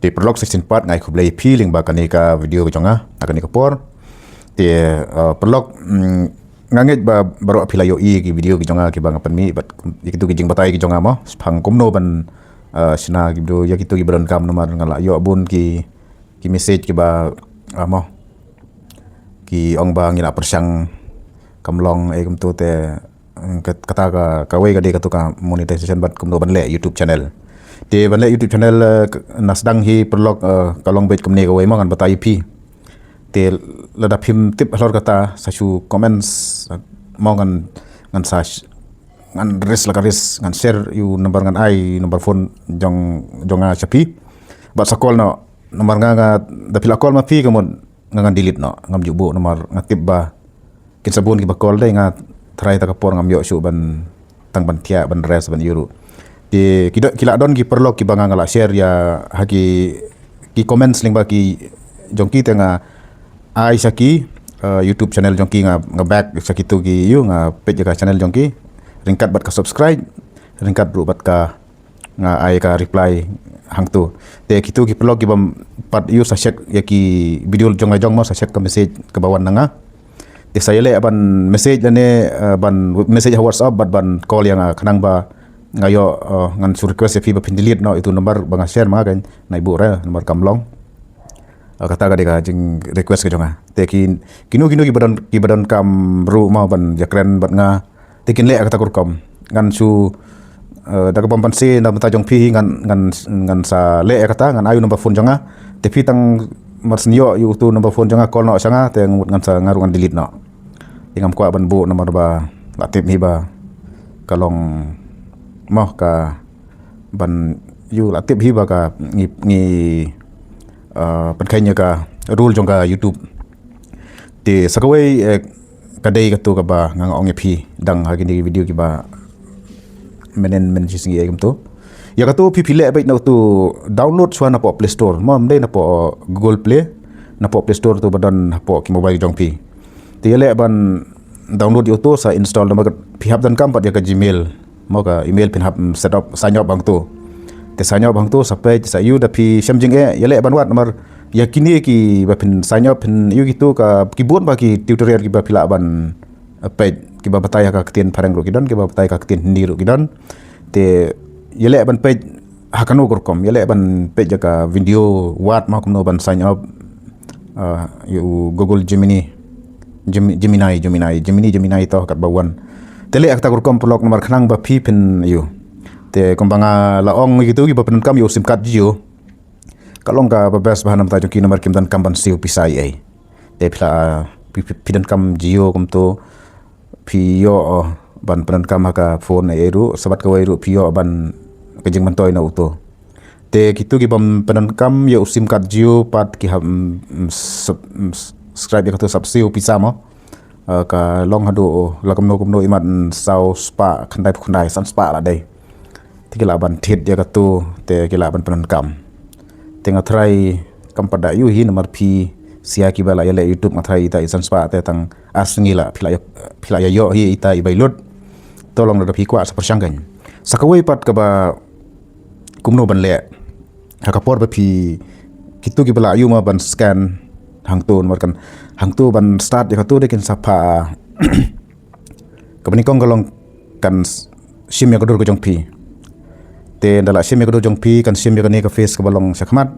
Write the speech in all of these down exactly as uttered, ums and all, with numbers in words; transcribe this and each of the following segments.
Te paralok, sa shisien pat nga ai khublei ïa phi lyngba kane ka video ka jong nga ha kane ka por. Te paralok, nga ngeit ba baroh phi la ïohi ki video ki jong nga kiba nga pynmih bad ïa kitu ki jingbatai ki jong nga mo shaphang kumno ban shna ki video ïa kitu kiba donkam, namar nga la ïoh bun ki ki message kiba mo ki ong ba ngi la pyrshang kam long ei kumtu. Te kata ka kawei ka dei katu ka monetization bad kumno ban leh YouTube channel. Te ban leh YouTube channel na sdang hi paralok, ka long beit kumne kawei mo, ngan batai ïa phi. Te lada phim tip halor kata sa shu comments mo, ngan ngan sa ngan risk la ka risk, ngan share ïa u number, ngan ai number phone jong jong nga sha phi. Bad sa call noh, namar nga nga da phi la call ma phi ka mut nga ngan delete noh, ngam ju buh, namar nga tip ba kin sa bun kiba call, dei nga tharai ta ka por ngam ïoh shuh ban tang ban thiah ban rest ban ïuh ruh. Te ki la don ki paralok kiba nga nga la share ïa ha ki ki comments lyngba ki jong ki, te nga ai sha ki YouTube channel jong ki, nga nga back sha kitu ki ïa nga peit ïa ka channel jong ki ryngkat bad ka subscribe, ryngkat ruh bad ka nga ai ka reply hangtu. Te kitu ki paralok kiba pat ïa sa check ïa ki video jong nga jong mo, sa check ka message kaba wan na nga. Te sa ïaleh ban message lane ban message ha WhatsApp bad ban call ïa nga khnang ba nga ïoh ngan shu request ïa phi ba phin delete noh ïa utu number ba nga share ma nga, kan nai buh re number kam long. Kata ka dei ka jing request ka jong nga. Te ki kino kino kiba don kiba donkam ruh mo ban ïakren bad nga, te kin leh kata ka rukom. Ngan shu da kaba ban shu na bynta jong phi hi ngan ngan ngan sa leh kata, ngan ai u number phone jong nga. Te phi tang mar shu ïoh ïa utu number phone jong nga, call noh sha nga, te ngan sa nga ruh ngan delete noh. Te ngam kwah ban buh namar ba la tip hi ba ka long mo ka ban ïa la tip hi ba ka ngi ngi pynkheiñ ïa ka rule jong ka YouTube. Te sa kawei ka dei katu kaba nga nga ong ïa phi dang ha kine ki video kiba mynhynnin mynshi sngi ei kumtu. Ïa katu phi phi leh beit na utu download shuwa napoh Play Store mo, ym dei napoh Google Play, napoh Play Store tu ba don hapoh ki mobile jong phi. Te ïaleh ban download ïa utu, sa install, namar phi hap donkam pat ïa ka Gmail mo, ka email phin hap set up, sign up hangtu. Te sign up hangtu sa peit sa ïa da phi shem jingeh ïaleh ban wad, namar ïa kine kiba phin sign up phin ïa kitu ka ki bun ba ki tutorial kiba phi lah ban peit, kiba batai ha ka ktien Phareng ruh ki don, kiba batai ha ka ktien Hindi ruh ki don. Te ïaleh ban peit ha kano ka rukom, ïaleh ban peit ïa ka video wad mo kumno ban sign up ïa u Google Gemini, Gemini, Gemini, Gemini, Gemini to katba wan. Te leh kata ka rukom paralok namar khnang ba phi phin ïa. Te kumba nga la ong ïa kitu kiba pyndonkam ïa u sim card Jio, ka long kaba best bha namar ta jong ki namar kim donkam ban siew pisa ei ei. Te phi la phi donkam Jio kumtu phi ïoh ban pyndonkam ha ka phone ei ei ruh, sa bad kawei ruh phi ïoh ban ka jingmyntoi na utu. Te kitu kibym pyndonkam ïa u sim card Jio pat ki hap subscribe ïa katu, sap siew pisa mo. Ka long haduh la kumno kumno imat saw spah khyndai phew khyndai, san spah la dei. Te ki lah ban thied ïa katu, te ki lah ban pyndonkam. Te nga tharai kam pat da ïoh hi namar phi sia kiba la ïaleh YouTube, nga tharai ita i san spah te tang ar sngi la phi la ïoh hi ita i bai lut. To long da phi kwah sa pyrshang kan. Sa kawei pat kaba kumno ban leh ha ka por ba phi kitu kiba la ïoh ma ban scan hangtu namar kan hangtu ban start ïa katu de kin sa pha kaba nyngkong ka long kan shim ïa ka dur ka jong phi. Te da la shim ïa ka dur jong phi kan shim ïa kane ka face kaba long sha khmat.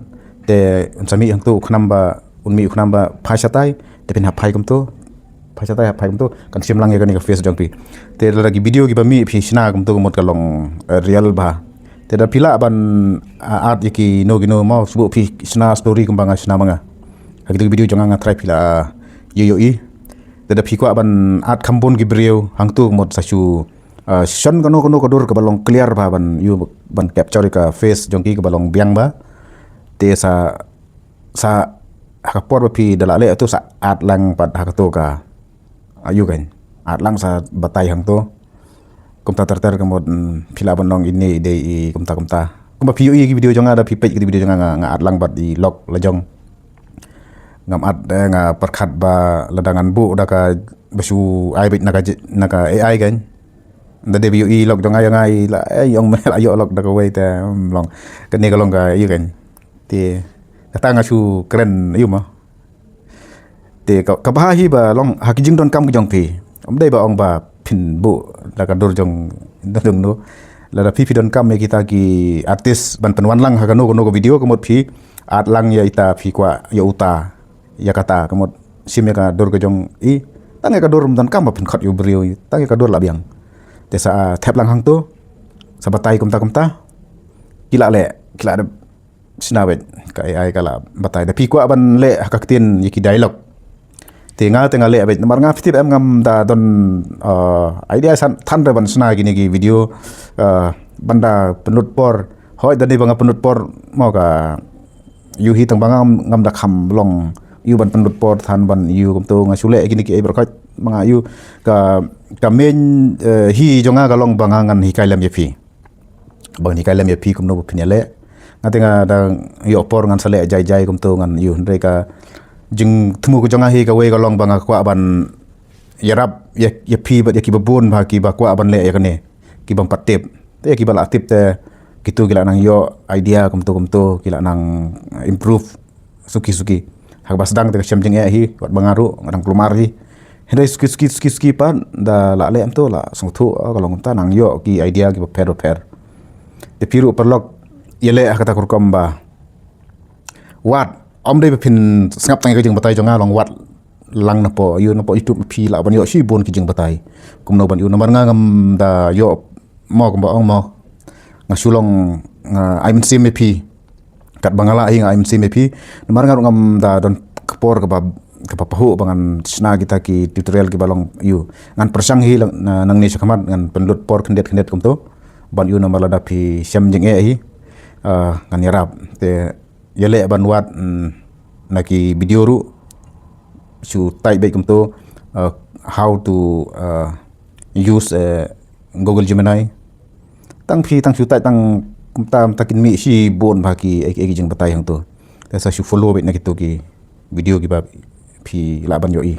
Te un sa mih hangtu u khnam ba un mih u khnam ba phai shatai, te phin hap phai kumtu. Phai shatai hap phai kumtu, kan shim lang ïa kane ka face jong phi. Te lada ki video kiba mih phi shna kumtu ka mut ka long real bha. Te da phi lah ban add ïa kino kino mo, shu phi shna story kumba nga shna ma nga. Ha kitu ki video jong nga nga tharai phi la ïoh ïohi. Te da phi kwah ban add kham bun ki briew hangtu ka mut sa shu shon kano kano ka dur kaba long clear bha ban ïoh ban capture ïa ka face jong ki kaba long biang bha. Te sa sa ha ka por ba phi da la leh tu sa add lang pat ha katu ka ïa kan, add lang sa batai hangtu. Kumta ter ter ka mut phi lah ban ong ine i dei i kumta kumta. Kumba phi ïohi ïa ki video jong nga, da phi peit ki video jong nga, nga add lang bad i lok la jong. Ngam add, nga pyrkhat ba lada ngan buh da kaba shu ai beit na ka na ka A I kan. Da dei ba ïohi lok jong nga ïa nga i la ïong me la ïoh lok da kawei te long kane ka long ka ïa kan. Te kata nga shu kren ïa ma. Te ka, ka bha hi ba long ha ki jingdonkam ki jong phi. Ym dei ba ong ba phin buh da ka dur jong dong no. Lada phi phi donkam ïa kita ki artist ban pynwan lang ha kano kano ka video ka mut phi add lang ïa ita phi kwah ïa uta ïa kata ka mut shim ïa ka dur ka jong i. Tang ïa ka dur ym donkam ba phin khot ïa u briew, tang ïa ka dur la biang. Te sa thep lang hangto, sa batai kumta kumta. Ki la leh, ki la dep shna beit, ka A I ka la batai. Da phi kwah ban leh ha ka ktien ïa ki dialogue, te nga te nga leh beit, namar nga phi tip em ngam da don, uh, idea san than re ban shna kine ki video, uh, ban da pynlut por. Hooid da dei ba nga pynlut por mo ka ïohi tang ba ngam, ngam da kham long ïa ban pynlut por than ban ïa kumto. Nga shu leh kine ki ei baroh khoit ba nga ïa ka, ka main, eh, hi jong nga ka long ba nga ngan hikai lem ïa phi. Ba ngan hikai lem ïa phi kumno ba phin ïaleh. Nga te nga da ïoh por ngan sa leh jai jai kumto ngan ïa, hynrei ka jingthmu ka jong nga hi kawei ka long ba nga kwah ban ïarap ïa, ïa phi bad ïa kiba bun ba kiba kwah ban leh ïa kane, ki bym pat tip. Te ïa kiba la tip te kito ki la nang ïoh idea kumto kumto, ki la nang improve suki suki. Ha kaba sdang te ka shem jingeh hi, wat ba nga ruh nga dang kulmar hi. Hynrei suki suki suki suki pat da la leh em to la sngewthuh, oh, ka long kumta, nang ïoh ki idea kiba pher ba pher. Te phi ruh paralok ïaleh ha kata ka rukom ba wat, ym dei ba phin sngap tang ïa ka jingbatai jong nga, long wat lang napoh, ïa napoh YouTube phi lah ban ïoh shibun ki jingbatai kumno ban ïa, namar nga ngam da ïoh mo kumba ong mo. Nga shu long, nga ai mynsiem ïa phi. Katba nga lah hi nga ai mynsiem ïa phi. Namar nga ruh ngam da don ka por kaba, kaba pahuh ba ngan shna kita ki tutorial kiba long ïa. Ngan pyrshang hi lang, na, nangne shakhmat ngan pynlut por khyndiat khyndiat kumto ban ïa, namar lada phi shem jingeh hi, ah, ngan ïarap. Te ïaleh ban wad, mm, na ki video ruh, shu type beit kumto, uh, how to, uh, use, uh, Google Gemini. Tang phi tang shu type tang kumta, mynta kin mih shibun ba ki, eh, ki, eh, ki jingbatai hangto. Te sa shu follow beit na kito ki video kiba phi lah ban ïohi.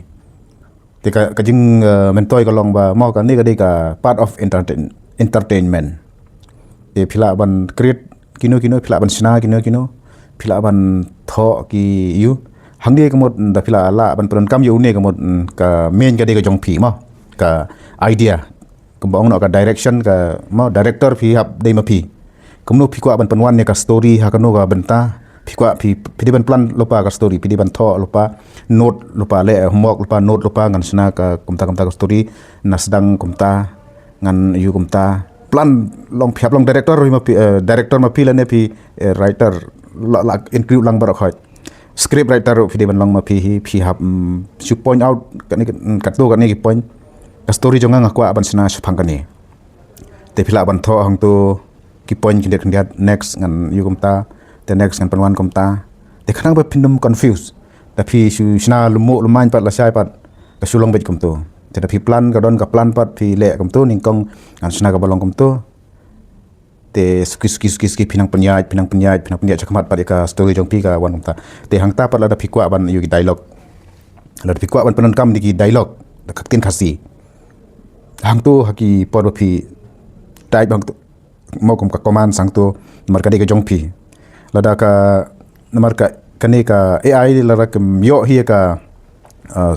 Te ka, ka jing, eh, myntoi ka long ba mo kane ka dei ka part of entertain, entertainment. Te phi lah ban create kino kino, phi lah ban shna kino kino, phi lah ban thoh ki ïa. Hangne ka mut da phi lah, lah ban pyndonkam ïa une ka mut, mm, ka main ka dei ka jong phi mo. Ka idea. Kumba ong noh ka direction ka mo, director phi hap dei ma phi. Kumno phi kwah ban pynwan ïa ka story ha kano ka bynta. Phi kwah phi, phi dei ban plan lypa ka story, phi dei ban thoh lypa note lypa, leh homework lypa, note lypa, ngan shna ka kumta kumta ka story, na sdang kumta, ngan ïa kumta. Plan long phi hap long director ma phi, eh, director ma phi lane phi, eh, writer, la, la include lang baroh khoit. Script writer ruh phi dei ban long ma phi hi, phi hap, mm, shu point out kane, mm, katto katne ki point. Ka story jong nga nga kwah ban shna shaphang kane. Te phi lah ban thoh hangto ki point khyndiat khyndiat, next ngan ïa kumta, te next ngan pynwan kumta. Te khnang ba phin ym confuse. Da phi shu shna lum lum pat lashai pat ka shu long beit kumto. Te da phi plan, ka don ka plan pat, phi leh kumto, nyngkong ngan shna kaba long kumto. Te suki suki suki suki phi nang pynïaid, phi nang pynïaid, phi nang pynïaid shakhmat pat ïa ka story jong phi ka wan kumta. Te hangta pat lada phi kwah ban ïa ki dialogue, lada phi kwah ban pyndonkam ïa ki dialogue da ka ktien Khasi, hangto ha ki por ba phi type hangto, mo kum ka command hangto, namar ka dei ka jong phi. Lada ka, namar ka, kane ka A I lada kam ïoh hi ka, ah,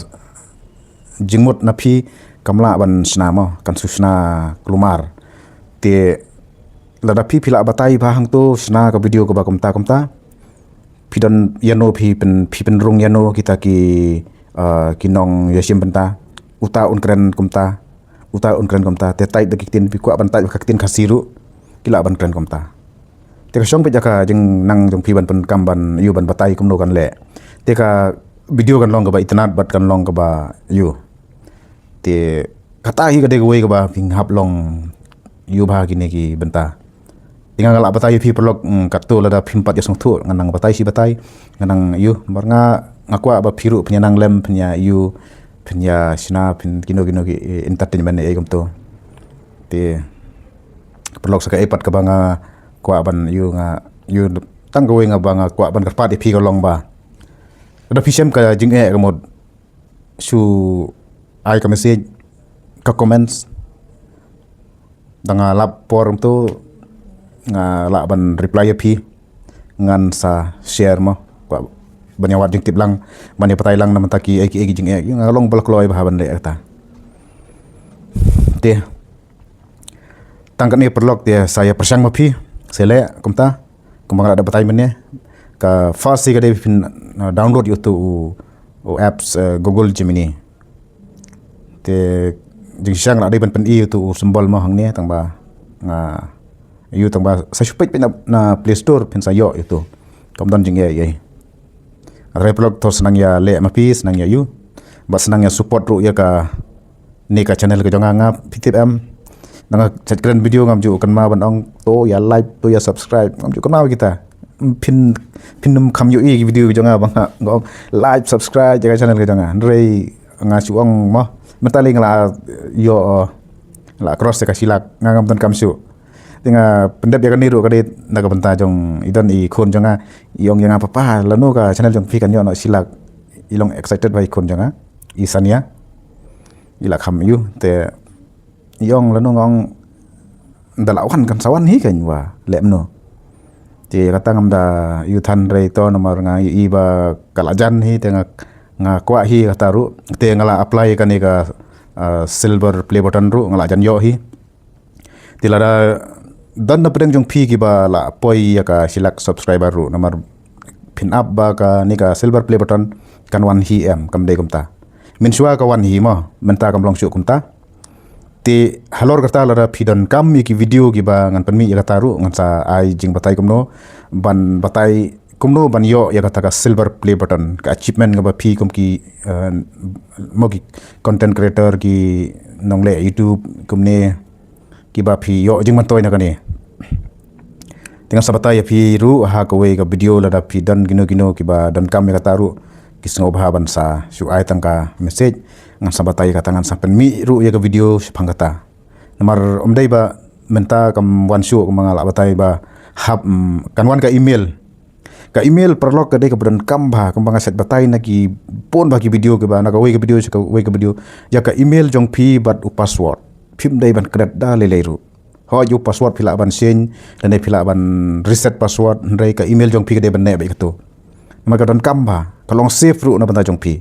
jingmut na phi, kam lah ban shna mo, kan shu shna kulmar. Te lada phi phi lah batai ba hangto shna ka video kaba kumta kumta, phi don ïano, phi pyn, phi pynrung ïano kita ki, ah, ki nongïashim bynta. Uta un kren kumta, uta un kren kumta. Te type da ki ktien, phi kwah ban type ka ktien Khasi ruh, ki lah ban kren kumta. Te ka shong beit ïa ka jingnang jong phi ban pyndonkam ban ïa, ban batai kumno kan leh. Te ka video kan long kaba itynnad bad kan long kaba ïa. Te kata hi ka dei kawei kaba phin hap long ïa bha kine ki bynta. Te nga nga lah batai ïa phi paralok, mm, katto lada phim pat ïasngewthuh, ngan nang batai shi batai, ngan nang ïa, namar nga, nga kwah ba phi ruh phin ïa nang lem, phin ïa ïa, phin ïa shna, phin kino kino ki, eh, entertainment, eh, kumto. Te paralok, sa kaei pat kaba nga kwah ban ïa, nga ïa, tang kawei nga ba nga kwah ban kyrpad ïa phi ka long ba lada phi shem ka jingeh ka mut, shu ai ka message, ka comments. Da nga lap por kumto nga lah ban reply ïa phi. ngan sa share mo. Kwah ban ïa wad jingtip lang, ban ïa batai lang na mynta ki ei ki ei ki jingeh, nga long ba la kloi bha ban leh kata. Te tang kane paralok te sa ïa pyrshang ma phi, sa leh kumta, kumba nga la da batai mynne. Ka first hi ka dei phin, uh, download ïa uto u, u apps, uh, Google Gemini. Te jingshisha nga la dei ban pyni ïa uto u symbol mo hangne, tang ba nga ïoh, tang ba sa shu peit na, na Play Store phin sa ïoh ïa uto. Kam don jingeh ei ei. Hynrei paralok to sa nang ïa leh ma phi, sa nang ïa ïoh. Bad sa nang ïa support ruh ïa kane ka channel ka jong nga, nga phi tip em. Nang nga shait kren video ngam ju kynmaw ban ong to ïa like, to ïa subscribe, ngam ju kynmaw kita. Phin, phin ym kham ïohi ki video ka jong nga ba nga ong like, subscribe ïa ka channel ka jong nga. Hynrei nga shu ong mo, mynta lei nga la ïoh, la cross ïa ka shi lak, nga ngam donkam shuh. Te nga pyndep ïa kane ruh ka dei na ka bynta jong i don i khun jong nga, i ong ïa nga, papa, lano ka channel jong phi kan ïoh noh shi lak. I long excited bha i khun jong nga, i Sania. I la kham ïoh te i ong, lano, nga ong da la wan kan sa wan hi kan, wa leh mano. Te kata ngam da ïoh than, hynrei to namar nga i ba ka la jan hi te nga, nga kwah hi kata ruh. Te nga la apply kane ka, uh, silver play button ruh, nga la jan ïoh hi. Te lada don na pdeng jong phi kiba la poi ïa ka shi lak subscriber ruh, namar phin ap ba kane ka silver play button kan wan hi em, kam dei kumta. Mynshuwa ka wan hi mo, mynta kam long shuh kumta. Te halor kata lada phi donkam ïa ki video kiba ngan pynmih ïa kata ruh, ngan sa ai jingbatai kumno ban batai kumno ban ïoh ïa kata ka silver play button, ka achievement kaba phi kum ki, uh, mo ki content creator, ki nongleh YouTube kumne, kiba phi ïoh jingmyntoi na kane. Te ngan sa batai ïa phi ruh ha kawei ka video, lada phi don kino kino kiba donkam ïa kata ruh, ki sngewbha ban sa shu ai tang ka message, ngan sa batai ïa kata, ngan sa pynmih ruh ïa ka video shaphang kata. Namar ym dei ba mynta kam wan shuh, kumba nga la batai ba hap, mm, kan wan ka email. Ka email paralok ka dei kaba donkam bha, kumba nga shait batai na ki bun bha ki video kiba, na kawei ka video sha kawei ka video, ïa ka email jong phi bad u password. Phim dei ban klet da lei lei ruh. Hooid, u password phi lah ban change, lane phi lah ban reset password, hynrei ka email jong phi ka dei ban neh beit kato. Namar ka donkam bha, ka long safe ruh na bynta jong phi.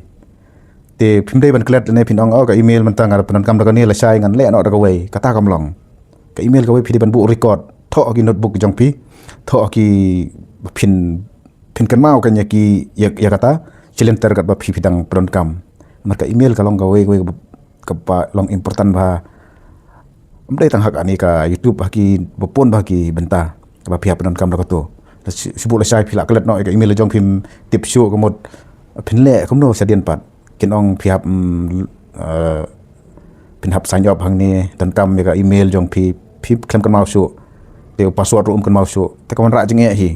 Te phim dei ban klet lane phin ong, oh, ka email mynta nga pyndonkam da kane, lashai ngan leh noh da kawei, kata kam long. Ka email kawei phi dei ban buh record, thoh ha ki notebook jong phi, thoh ha ki, phin, phin kynmaw kan ïa ki, ïa, ïa kata shi lynter katba phi, phi dang pyndonkam. Namar ka email ka long kawei, kawei kaba long important bha. Ym dei tang ha kane ka YouTube, ha ki bapun bha ki bynta ba phi hap pyndonkam da kato. Shu, shu buh lashai phi la klet noh ïa ka email jong phi, phim tip shuh ka mut phin leh kumno shadien pat. Kin ong phi hap, mm, eh, phin hap sign up hangne, donkam ïa ka email jong phi, phi khlem kynmaw shuh. Te u password ruh um kynmaw shuh. Te ka wanrah jingeh hi.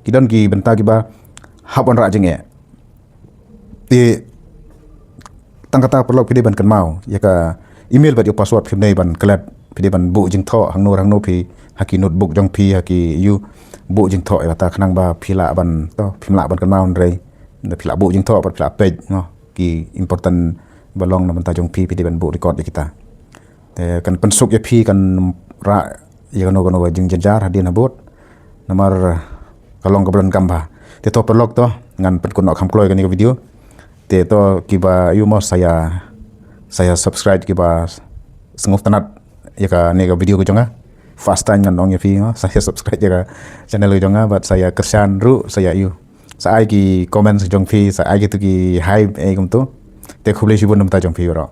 Ki don ki bynta kiba hap wanrah jingeh. Te tang kata paralok phi dei ban kynmaw ïa ka email bad ïa u password, phim dei ban klet, phi dei ban buh jingthoh hangno hangno phi, ha ki notebook jong phi, ha ki ïa u, buh jingthoh ïa kata khnang ba phi lah ban, to, phim lah ban kynmaw, hynrei phi lah buh jingthoh bad phi lah peit, no, ki important ba long na bynta jong phi, phi dei ban buh record ïa kita. Te kan pynsuk ïa phi, kan rah ïa kano kano ka jingjynjar hadien habud. Namar ka long kaba donkam bha. Te to paralok, to ngan pynkut noh kham kloi kane ka video. Te to kiba ïa u mo, sa ïa, sa ïa subscribe, kiba sngewtynnat ïa kane ka video ka jong nga. First time ngan ong ïa phi mo, sa ïa subscribe ïa ka channel ka jong nga bad sa ïa kyrshan ruh, sa ïa ïa u. Sa ai ki comments jong phi, sa ai kito ki hype, eh, kumto. Te khublei shibun na bynta jong phi baroh.